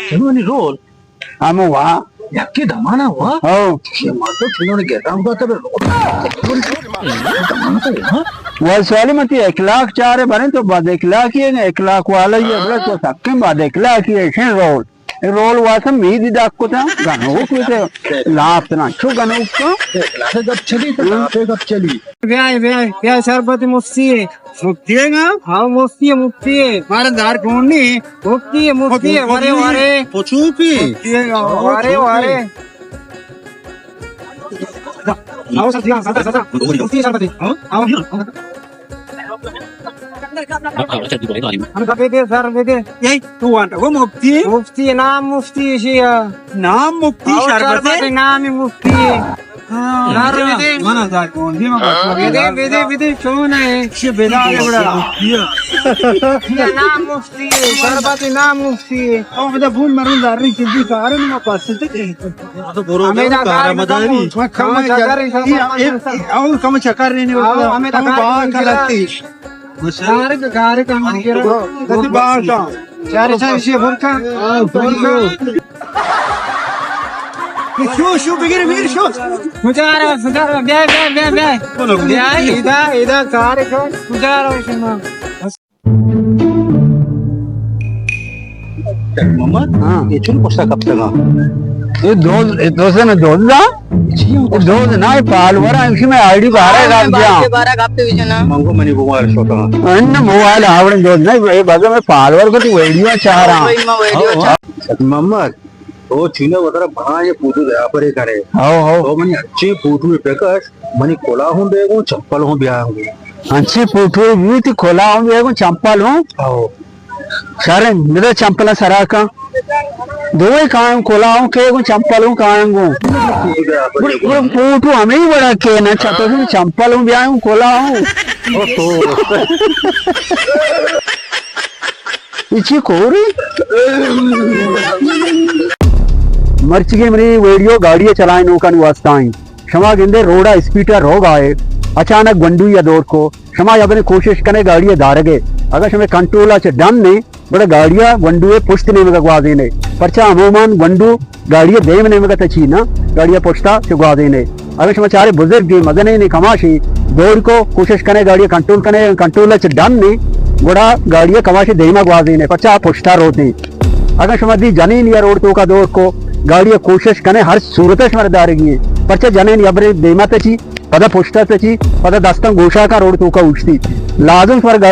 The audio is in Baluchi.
چنونی رول۔ ہمو وا۔ یکی دمانا وا۔ ہو۔ یہ مردو چنونی گردان بوتا بے رول۔ دمانا تو وا۔ وا سوالی متی اخلاق چارے بریں تو بد اخلاقی ہے، اخلاق والا یہ بڑا تو سکیں بد اخلاقی ہے، شن رول۔ رول واسم میدی داک کتا، گنوک بیتے، لاپ تنا چو گنوک کا۔ لاپے گپ چلی، تو لاپے گپ چلی۔ بیائے، بیائے، بیائے، شربت مفتی ہے۔ مفتی ہے نا؟ ہاں، مفتی ہے، مفتی ہے۔ مارا دار کون نہیں؟ مفتی ہے، مفتی ہے، ورے، ورے۔ پچو پی۔ مفتی ہے نا، ورے، ورے۔ آؤ سر، سر، سر، سر۔ مفتی شربت ہے۔ ہاں؟ آؤ۔ ہم کپے دے سر، بے دے۔ یہی تو وانتا، وہ مفتی؟ مفتی، نام مفتی شیا۔ نام مفتی او شربت ہے؟ شربت نام مفتی۔ ہاں۔ سر، بے دے۔ منا دا کون؟ دیما بات بے دے، بے دے، بے دے، چون ہے؟ شی بے دے، بڑا۔ مفتی ہے۔ نام مفتی ہے، شربت نام مفتی ہے۔ او بدا بون مرون دار رہی چیزی کارن ما پاس سے۔ ہمیں دا کار مداری۔ کم چکر، اور کم چکر نہیں ہوتا۔ ہمیں دا کار باہر کا لگتی۔ گارے، گارے کام کرا۔ گتی باہر کا۔ چارے چارے شی بھر کا۔ شو، شو، بگیر، بگیر، شو۔ مجارا، مجارا، بیا، بیا، بیا، بیا۔ بیا، ادا، ادا، گارے شو، مجارا، شما۔ محمد، ہاں۔ یہ چون پشتا کپتگا؟ یہ دوز، یہ دوز نہ دوز دا؟ دوز نہ، یہ پالورا، انکی میں آئی ڈی بارہ گاپ دیا۔ بارہ گاپ تے وچنا۔ منگو منی بوار شوتا۔ ان موبائل آوڑن دوز نہ، یہ بازو میں پالور کو تو ویڈیو چاہ رہا۔ ویڈیو چاہ۔ محمد، تو چینا وترا بنا یہ فوٹو دیا پرے کرے۔ ہاں، ہاں۔ تو منی اچھے فوٹو پکش۔ منی کلا ہوں بیگوں، چمپل ہوں بیاگوں۔ انچی پوٹوے بیت، کلا ہوں بیگوں، چمپل ہوں۔ او۔ شریں، بدے چمپل سرا کن۔ دوئے کائیں، کلا ہوں کیگوں، چمپل ہوں کائیں گوں۔ گڑا، گڑا پوٹو ہمیں بڑا کے نہ چتو، چمپل ہوں بیاگوں، کلا ہوں۔ او تو۔ اچی کوری۔ مرچی کے منی ویڈیو گاڑی چلائیں نوکانی واسطہ ہیں۔ شما گندے روڈا اسپیڈا روگ آئے، اچانک گونڈوی ء دور کو، شما یبریں کوشش کنے گاڑی ء دارگے، اگاں شمے کنٹرول ء چہ ڈن نے، گڑا گاڑی ء گونڈو ء پشت نیمگ ء گوازینے، پرچا عموماً گونڈو گاڑی ء دیم نیمگ ء تچی نہ، گاڑی ء پشت ء چہ گوازینے۔ اگاں شما چارے بزرگے، مزنینے، کماشے دور کو، کوشش کنے گاڑی ء کنٹرول کنے، کنٹرول ء چہ ڈن نے، گڑا گاڑی ء کماشے دیم ء گوازینے، پرچا آ پشت ء روتیں۔ اگاں شما دی جنین یا روڈ توکا دور کو، گاڑی ء کوشش کنے ہر صورت ء شمارا دارگی ہے۔ پرچا جنین یا برے دیما تچی، پدا پشتا تچی، پدا دستاں گوشاکاں روڈ توکا اوشتی۔ لازم شمارا گاڑی